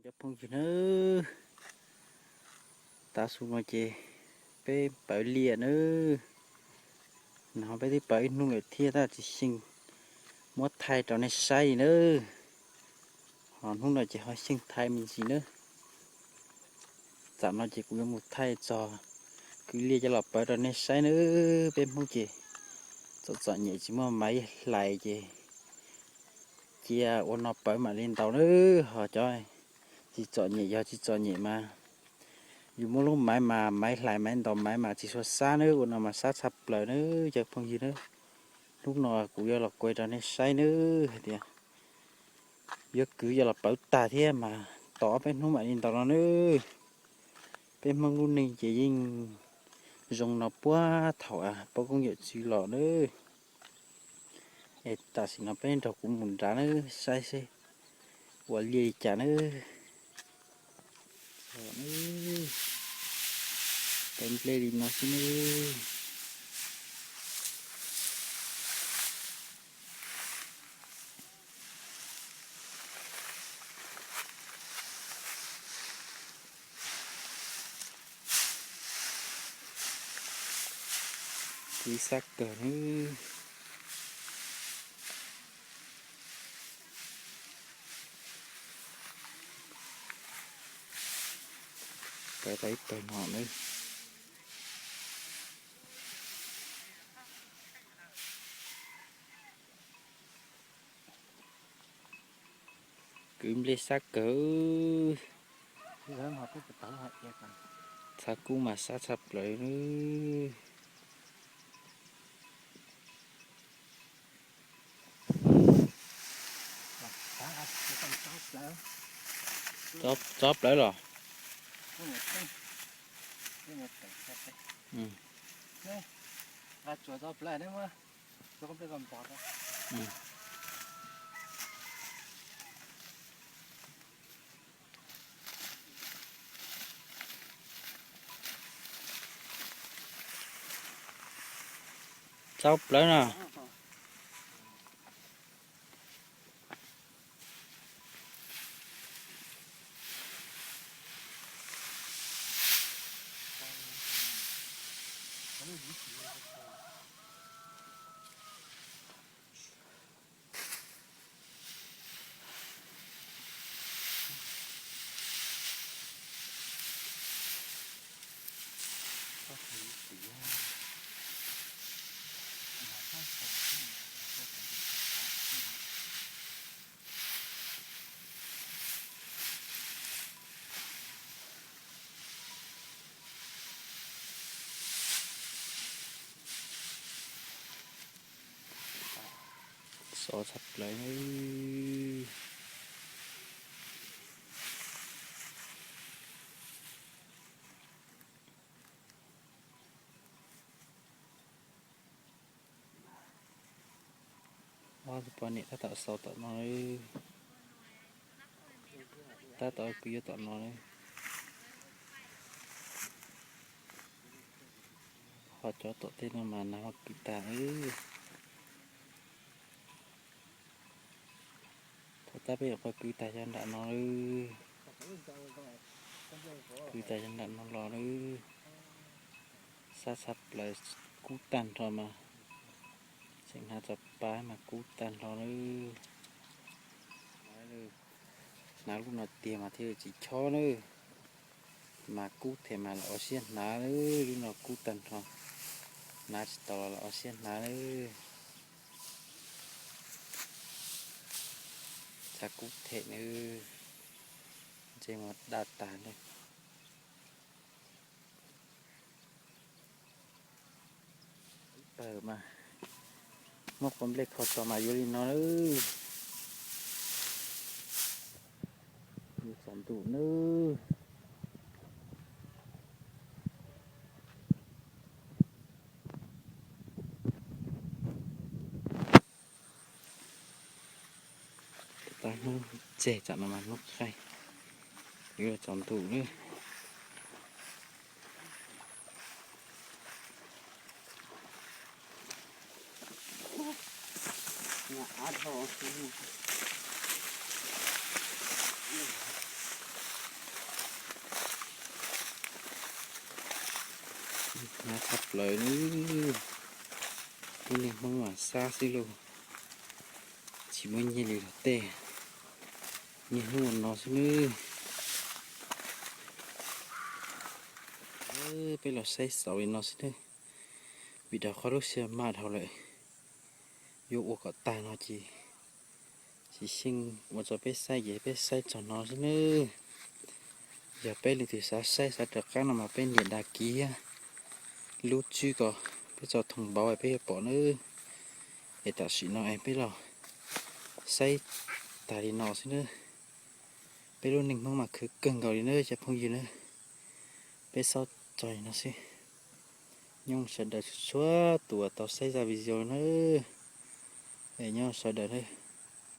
Cov phooj ywg nawb, tav su no ces peb pawv liaj nawb. Nov peb twb pawv ib hnub lawm thiab tab tsis xyeej muab thaij rau nej saib li nawb. Ho hnub no ces ho xyeej thaij me ntsis nawb. Tsam no ces kuv yuav mus thaij txog kwv liaj coj los pawv rau nej saib nawb. Peb Hmoob ces txom txom nyem tsis muaj maiv hlais ces cia ua no pawv mam li ntaus nawb. Ho cov tsis txom nyem yog tsis txom nyem mas yus muaj lub maiv mas maiv hlais maiv ntaus maiv mas tsis tshua sab nawb. Ua no mas sab tshaj plaws nawb cov phooj ywg nawb. Hnub no kuv yuav los kuaj rau nej saib nawb hais tias yuav kwv yuav los pawv tag thiab mas tos ob peb hnub mam li ntaus no nawb. Peb Hmoob lub neej ces yeej zoo no puag thaum pab koob yawm txwv los nawb. Es tam sim no peb nrog kuv mus nrad nawb, saib seb ua liaj li cas nawb. Pawv nplej li no xwb nawb. Kwv sab kawg nawb. Pawv tau ib pawg no nawb. Kwv nplej sab kawg. Txha kub mas sab tshaj plaws nawb. Tsob plawv los? Tsob plawv no. Sov tshaj plaws. Ob tug poj niam tab tom xaus tom no, tab tom kwv yuav tom no. Ho cov tom tej no mas nag hmo kwv tag. Thaum tab peb nyuam qhuav kwv tag cov nram no lawm. Kwv tag cov nram no los lawm. Sab tshaj plaws, kub tag nrho mas. Tseem hnav txog pab mas kub tag nrho lawm. Hnav lub no tiag mas thiaj tsis chob nawb. Mas kub them mas lam ua siab hnav lawm, lub no kub tag nrho. Hnav tsis tau los lam ua siab hnav lawm. Txha kub them nawb, ntsej muag daj tas nawb. Pawg mas muab quav nplej kho tso mas yuav li no nawb. Yuav tsaus ntuj nawb. Tab hnub tseg tsam no mas hnub qaij, yuav tsaus ntuj nawb. plaws nawb. Lub niag Hmoob mas xab xwb lauj, tsis muaj nyiaj li luag tej, niaj hnub ua no xwb nawb. Peb los saib xauv li no xwb nawb, vim rau qhov lub sij hawm maj dhau lawm, yuav ua kom tag no ces tsis xyeej ua rau peb saib ces peb saib txog no xwb nawb. Yog peb leej twg xav saib xav rov qab no mas peb nias đăng ký lub tswb ko, peb tso thông báo peb yuav pom nawb. Es tam sim no es peb los saib tag li no xwb nawb. Peb lub neej Hmoob mas khwv kawg nkaus li nawb cov phooj ywg nawb. Peb xaub txog li no xwb. Nyob sawv daws txhua txhua tus uas tau saib zaj video nawb. Es nyob sawv daws nawb.